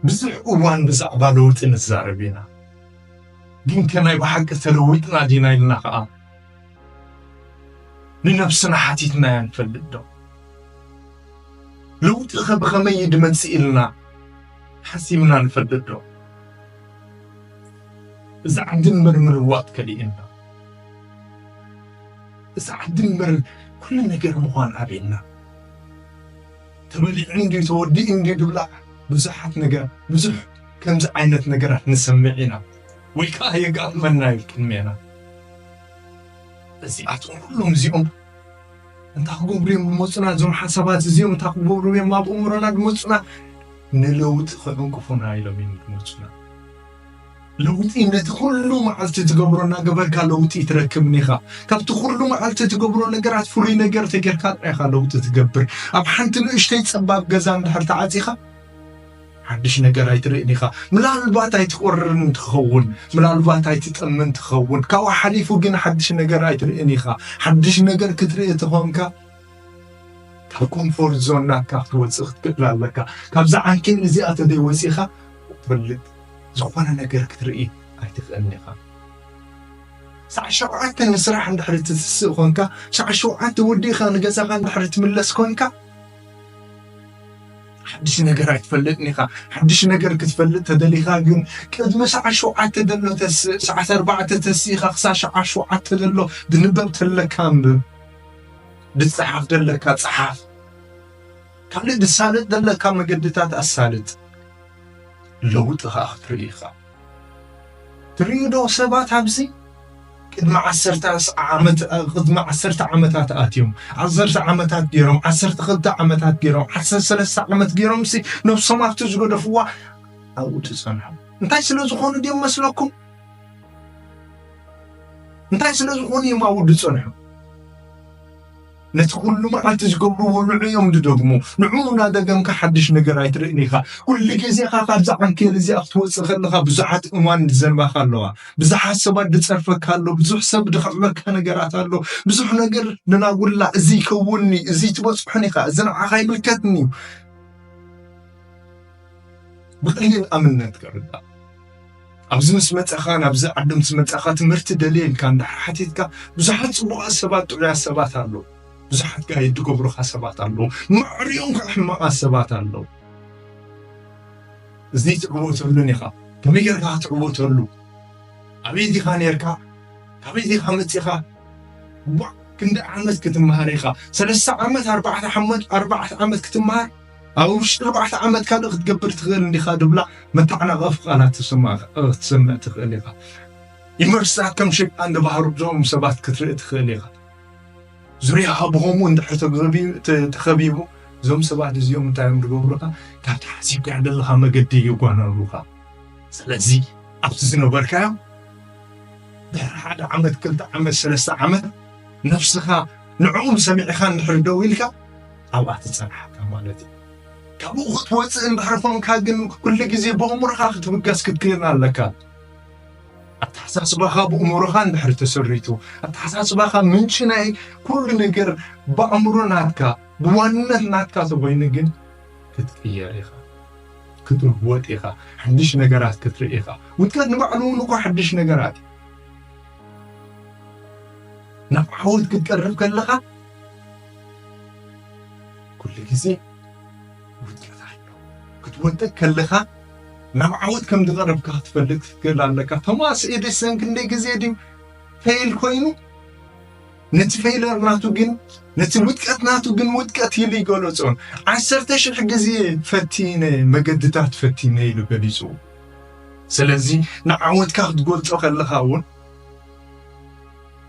ብዙሕ እዋን ብዛዕባ ለውጢ ንዛረብ ኢና፣ ግን ከናይ ብሓቂ ተለዊጥና ዲና ኢልና ኸዓ ንነብስና ሓቲትናያ ንፈልጥ ዶ? ለውጢ ኸ ብኸመይ ድመጽእ ኢልና ሓሲብና ንፈልጥ ዶ? እዚ ዓዲ ንበር ምልዋጥ ከሊእና፣ እዚ ዓዲ ንበር ኩሉ ነገር ምዃን ኣበየና። ተበሊዑ እንድዩ ተወዲኡ እንድዩ ድብላ ብዙሓት ነገር ብዙሕ ከምዚ ዓይነት ነገራት ንሰምዕ ኢና፣ ወይ ከዓ የጋጥመና እዩ ቅድሜና። እዚኣቶም ኩሎም እዚኦም እንታይ ክገብሩ እዮም ዝመፁና? እዞም ሓሳባት እዚኦም እንታይ ክገብሩ እዮም ኣብ እምሮና ዝመፁና? ንለውጢ ክዕንቅፉና ኢሎም እዮም ዝመፁና። ለውጢ ነቲ ኩሉ መዓልቲ ትገብሮ እናገበርካ ለውጢ ትረክብን ኢኻ። ካብቲ ኩሉ መዓልቲ ትገብሮ ነገራት ፍሉይ ነገር ተጌርካ ጥራይ ኢኻ ለውጢ ትገብር። ኣብ ሓንቲ ንእሽተይ ጸባብ ገዛ እንድሕር ተዓጺኻ ሓድሽ ነገር ኣይትርእን ኢኻ። ምናልባት ኣይትቆርርን ትኸውን፣ ምናልባት ኣይትጠምን ትኸውን። ካብኡ ሓሊፉ ግን ሓድሽ ነገር ኣይትርእን ኢኻ። ሓድሽ ነገር ክትርኢ ተኾንካ ካብ ኮምፎርት ዞን ናትካ ክትወፅእ ክትክእል ኣለካ። ካብዛ ዓንኬል እዚኣ ተደይ ወፂኻ ትፈልጥ ዝኾነ ነገር ክትርኢ ኣይትኽእልን ኢኻ። ሰዓ ሸውዓተ ንስራሕ እንድሕሪ ትትስእ ኮንካ፣ ሰዓ ሸውዓተ ወዲእኻ ንገዛኻ እንድሕሪ ትምለስ ኮንካ ሓድሽ ነገር ኣይትፈልጥን ኢኻ። ሓድሽ ነገር ክትፈልጥ ተደሊኻ ግን ቅድሚ ሰዓ ሸውዓተ ዘሎ ተስእ፣ ሰዓት ኣርባዕተ ተስኢኻ ክሳብ ሰዓ ሸውዓተ ዘሎ ድንበብ ተለካ ኣንብብ። ድጸሓፍ ደለካ ጸሓፍ። ካልእ ድሳልጥ ደለካ መገድታት ኣሳልጥ። ለውጢ ኸኣ ክትርኢ ኢኻ። ትርእዩ ዶ ሰባት ኣብዚ ቅድሚ ዓሰርተ ዓመት፣ ቅድሚ ዓሰርተ ዓመታት ኣትዮም፣ ዓሰርተ ዓመታት ገይሮም፣ ዓሰርተ ክልተ ዓመታት ገይሮም፣ ዓሰርተ ሰለስተ ዓመት ገይሮም ሲ ነብሶም ኣብቲ ዝገደፍዋ ኣብኡ ትጸንሑ። እንታይ ስለ ዝኾኑ ድዮም መስለኩም? እንታይ ስለ ዝኾኑ እዮም ኣብኡ ዝጸንሑ? ነቲ ኩሉ መዓልቲ ዝገብርዎ ንዑ እዮም ዝደግሙ። ንዑ እናደገምካ ሓድሽ ነገር ኣይትርእን ኢኻ። ኩሉ ግዜ ኻ ካብዛ ዓንኬል እዚኣ ክትወጽእ ከለኻ ብዙሓት እማን ዝዘንባኻ ኣለዋ። ብዙሓት ሰባት ዝጸርፈካ ኣሎ። ብዙሕ ሰብ ዝኽዕበካ ነገራት ኣሎ። ብዙሕ ነገር ንናጉላ፣ እዚ ይከውንኒ፣ እዚ ትበጽሑን ኢኻ፣ እዚ ንዓኻ ይምልከትኒ እዩ። ብቐሊል ኣብነት ክርዳእ። ኣብዚ ምስ መጻኻ፣ ናብዚ ዓዲ ምስ መጻኻ ትምህርቲ ደልየ ኢልካ እንድሕር ሓቲትካ፣ ብዙሓት ጽቡቓት ሰባት፣ ጥዑያት ሰባት ኣለዉ። ብዙሓት ጋይድ ዝገብሩኻ ሰባት ኣለዉ። ማዕሪኦም ከዓ ሕማቓት ሰባት ኣለዉ። እዚ ትዕወተሉን ኢኻ። ከመይ ጌርካ ክትዕወተሉ? ኣበይ ዲኻ ኔርካ? ካበይ ዲኻ መጺኻ? ዋ፣ ክንደይ ዓመት ክትመሃር ኢኻ? ሰለስተ ዓመት፣ ኣርባዕተ ዓመት፣ ኣርባዕተ ዓመት ክትመሃር? ኣብ ውሽጢ ኣርባዕተ ዓመት ካልእ ክትገብር ትኽእል እንዲኻ ድብላ መተዓናቐፊ ቃላት ትስማዕ፣ ክትሰምዕ ትኽእል ኢኻ። ዩኒቨርሲታት ከም ሸይጣን ድባህሩ ብዞም ሰባት ክትርኢ ትኽእል ኢኻ። ዙርያኻ ብኸምኡ እንድሕር ተገቢ-፣ ተ-፣ ተኸቢቡ፣ እዞም ሰባት እዚኦም እንታይ እዮም ዝገብሩኻ? ካብቲ ሓሲብካዮ ዘለኻ መገዲ የጓነኑኻ። ስለዚ ኣብቲ ዝነበርካዮ ድሕሪ ሓደ ዓመት፣ ክልተ ዓመት፣ ሰለስተ ዓመት ነብስኻ ንዕኦም ሰሚዕኻ እንድሕር ደው ኢልካ ኣብኣ ትጸንሓካ ማለት እዩ። ካብኡ ክትወጽእ እንድሕር ኾንካ ግን ኩሉ ግዜ ብእምሮኻ ክትብገስ ክትክእል ኣለካ። ኣተሓሳስባኻ ብእምሮኻ እንድሕር ተሰሪቱ፣ ኣተሓሳስባኻ ምንጪ ናይ ኩሉ ነገር ብኣእምሮ ናትካ፣ ብዋንነት ናትካ ተኾይኑ ግን ክትቅየር ኢኻ፣ ክትልወጥ ኢኻ፣ ሓድሽ ነገራት ክትርኢ ኢኻ። ውድቀት ንባዕሉ እውን እኮ ሓድሽ ነገራት እዩ። ናብ ዓወት ክትቀርብ ከለኻ ኩሉ ግዜ ውድቀት ኣሎ። ክትወድቅ ከለኻ ናብ ዓወት ከም ዝቐረብካ ክትፈልጥ ክትክእል ኣለካ። ቶማስ ኤዲሰን ክንደይ ግዜ ድዩ ፌይል ኮይኑ? ነቲ ፌይለር ናቱ ግን፣ ነቲ ውድቀት ናቱ ግን ውድቀት ኢሉ ይገለጾን። ዓሰርተ ሽሕ ግዜ ፈቲነ፣ መገድታት ፈቲነ ኢሉ ገሊጹ። ስለዚ ንዓወትካ ክትገልጾ ከለኻ እውን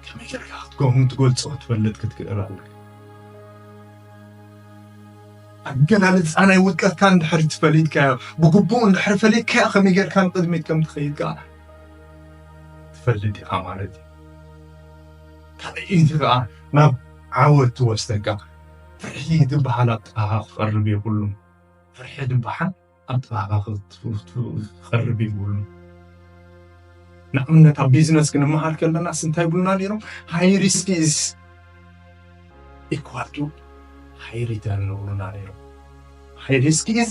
ከመይ ጌርካ ክትከውን ትገልጾ ክትፈልጥ ክትክእል ኣለካ። ኣገላልጻ ናይ ውድቀትካ እንድሕር ትፈሊጥካዮ፣ ብግቡእ እንድሕር ፈሊጥካዮ፣ ከመይ ጌርካ ንቕድሚት ከም ትኸይድ ከኣ ትፈልጥ ኢኻ ማለት እዩ። ካልኣይቲ ከኣ ናብ ዓወት ትወስደካ። ፍርሒ ዝበሃል ኣብ ጥቓኻ ክቐርብ የብሉን። ፍርሒ ዝበሃል ኣብ ጥቓኻ ክት-፣ ክት-፣ ክቐርብ የብሉን። ንኣብነት ኣብ ቢዝነስ ክንመሃር ከለናስ እንታይ ይብሉና ነይሮም? ሃይ ሪስክ ኢዝ ኢኳል ቱ ሃይ ሪተርን ይብሉና ነይሮም። ሃይ ሪስክ ኢዝ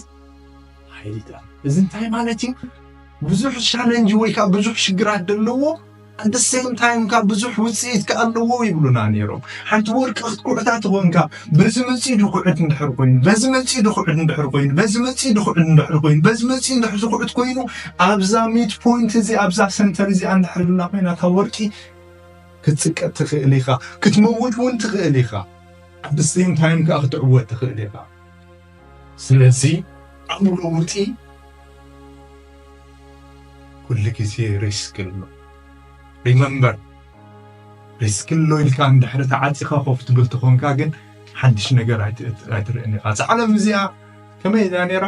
እዚ እንታይ ማለት እዩ? ብዙሕ ቻለንጅ ወይ ከዓ ብዙሕ ሽግራት ዘለዎ፣ at the same time ከዓ ብዙሕ ውፅኢት ከዓ ኣለዎ ይብሉና ነይሮም። ሓንቲ ወርቂ ክትኩዕታ ተኾንካ፣ በዚ መፂኡ ድኩዕት እንድሕር ኮይኑ፣ በዚ መፂኡ ድኩዕት እንድሕር ኮይኑ፣ በዚ መፂኡ ድኩዕት እንድሕር ኮይኑ፣ በዚ መፂኡ እንድሕር ዝኩዕት ኮይኑ፣ ኣብዛ ሚድ ፖይንት እዚ፣ ኣብዛ ሰንተር እዚኣ እንድሕር ኢልና ኮይና፣ እታ ወርቂ ክትፅቀጥ ትኽእል ኢኻ፣ ክትመውት እውን ትኽእል ኢኻ። At the same time ከዓ ክትዕወት ትኽእል ኢኻ። ስለዚ ኣብ ለውጢ ኩሉ ግዜ ሪስክ ኣሎ። ሪመምበር፣ ሪስክ ኣሎ ኢልካ እንድሕሪ ተዓፂኻ ኮፍ ትብል ተኾንካ ግን ሓድሽ ነገር ኣይት- ኣይትርእን ኢኻ። እዛ ዓለም እዚኣ ከመይ እያ ነይራ?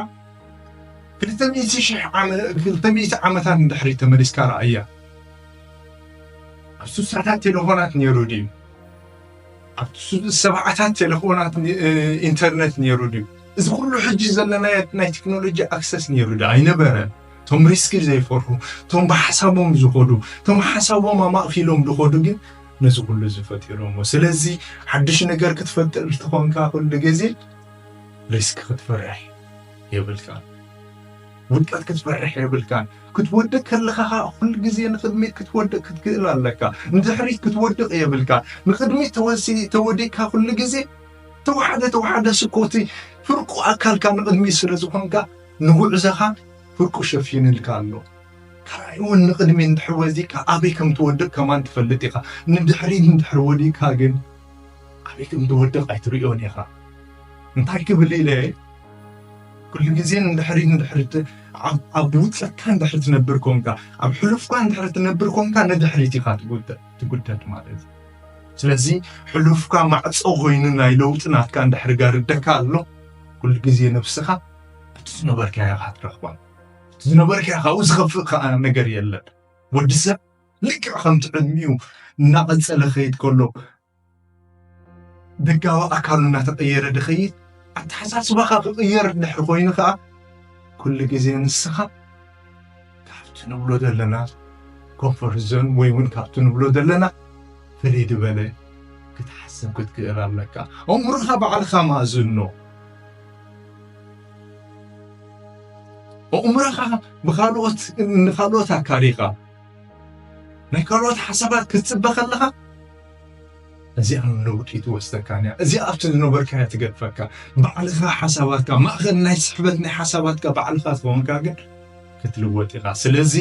ክልተ ሚእቲ ሺሕ ዓመ- ክልተ ሚእቲ ዓመታት እንድሕሪ ተመሊስካ ረኣያ። ኣብ ሱሳታት ቴሌፎናት ነይሩ ድዩ? ኣብ ሱ- ሰብዓታት ቴሌፎናት ኒ- እ፣ ኢንተርኔት ነይሩ ድዩ? እዚ ኩሉ ሕጂ ዘለናዮ ናይ ቴክኖሎጂ ኣክሰስ ነይሩ ዶ? ኣይነበረን። እቶም ሪስክ ዘይፈርሑ፣ እቶም ብሓሳቦም ዝኸዱ፣ እቶም ሓሳቦም ኣማእኪሎም ዝኸዱ ግን ነዚ ኩሉ ዝፈጢሮሞ። ስለዚ ሓድሽ ነገር ክትፈጥር ተኾንካ ኩሉ ግዜ ሪስክ ክትፈርሕ የብልካን። ውድቀት ክትፈርሕ የብልካን። ክትወድቅ ከለኻ ከዓ ኩሉ ግዜ ንቕድሚት ክትወድቅ ክትክእል ኣለካ። ንድሕሪት ክትወድቅ የብልካ። ንቕድሚት ተወሲ- ተወዲቅካ ኩሉ ግዜ ተወሓደ ተወሓደ ስኮቲ ፍርቁ ኣካልካ ንቕድሚት ስለ ዝኾንካ ንጉዕዞኻ ፍርቁ ሸፊንልካ ኣሎ። ካልኣይ እውን ንቕድሚት እንድሕር ወዲቅካ ኣበይ ከም ትወድቅ ከማን ትፈልጥ ኢኻ። ንድሕሪት እንድሕር ወዲቅካ ግን ኣበይ ከም ትወድቅ ኣይትርእዮን ኢኻ። እንታይ ክብል ኢለ ኩሉ ግዜ ንድሕሪት ንድሕሪት ኣብ- ኣብ ውድቀትካ እንድሕር ትነብር ኮንካ፣ ኣብ ሕሉፍካ እንድሕር ትነብር ኮንካ ንድሕሪት ኢኻ ትጉደ- ትጉደድ ማለት እዩ። ስለዚ ሕሉፍካ ማዕፆ ኮይኑ ናይ ለውጢ ናትካ እንድሕር ጋርደካ ኣሎ፣ ኩሉ ግዜ ነብስኻ እቲ ዝነበርካዮ ኢኻ ትረኽባ። እቲ ዝነበርካዮ ካብኡ ዝኸፍእ ከዓ ነገር የለን። ወዲ ሰብ ልክዕ ከምቲ ዕድሚኡ እናቐፀለ ኸይድ ከሎ ደጋዊ ኣካሉ እናተቐየረ ድኸይድ፣ ኣተሓሳስባኻ ክቕየር እንድሕር ኮይኑ ከዓ ኩሉ ግዜ ንስኻ ካብቲ ንብሎ ዘለና ኮንፈርት ዞን ወይ እውን ካብቲ ንብሎ ዘለና ፍልይ ዝበለ ክትሓስብ ክትክእል ኣለካ። ኣእምሮኻ ባዕልኻ ማእዝኖ። ኣእምሮኻ ብኻልኦት ንኻልኦት ኣካሪኻ ናይ ካልኦት ሓሳባት ክትፅበ ከለኻ እዚኣ ንለውጢ ትወስደካን እያ። እዚኣ ኣብቲ ዝነበርካያ ትገድፈካ። ባዕልኻ ሓሳባትካ ማእኸል ናይ ስሕበት ናይ ሓሳባትካ ባዕልኻ ዝኾንካ ግን ክትልወጥ ኢኻ። ስለዚ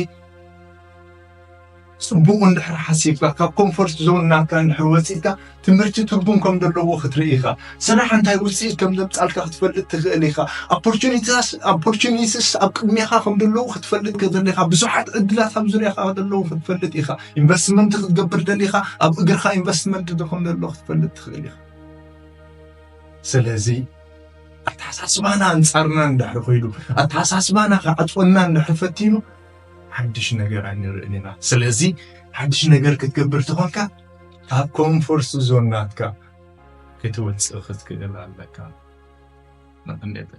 ፅቡቕ እንድሕር ሓሲብካ ካብ ኮንፈርት ዞን ናትካ እንድሕር ወፂእካ ትምህርቲ ትርጉም ከም ዘለዎ ክትርኢ ኢኻ። ስራሕ እንታይ ውፅኢት ከም ዘምፃልካ ክትፈልጥ ትኽእል ኢኻ። ኦፖርቹኒቲስ ኣብ ቅድሜኻ ከም ዘለዉ ክትፈልጥ ክትኽእል ኢኻ። ብዙሓት ዕድላት ኣብ ዙርያኻ ዘለዉ ክትፈልጥ ኢኻ። ኢንቨስትመንት ክትገብር ደሊኻ ኣብ እግርኻ ኢንቨስትመንት ከም ዘሎ ክትፈልጥ ትኽእል ኢኻ። ስለዚ ኣተሓሳስባና ኣንፃርና እንድሕር ኮይሉ ኣተሓሳስባና ክዓፅወና እንድሕር ፈቲኑ ሓድሽ ነገር ኣይንርእን ኢና። ስለዚ ሓድሽ ነገር ክትገብር ተኾንካ ካብ ኮንፎርት ዞን ናትካ ክትወፅእ ክትክእል ኣለካ። ንቕንየት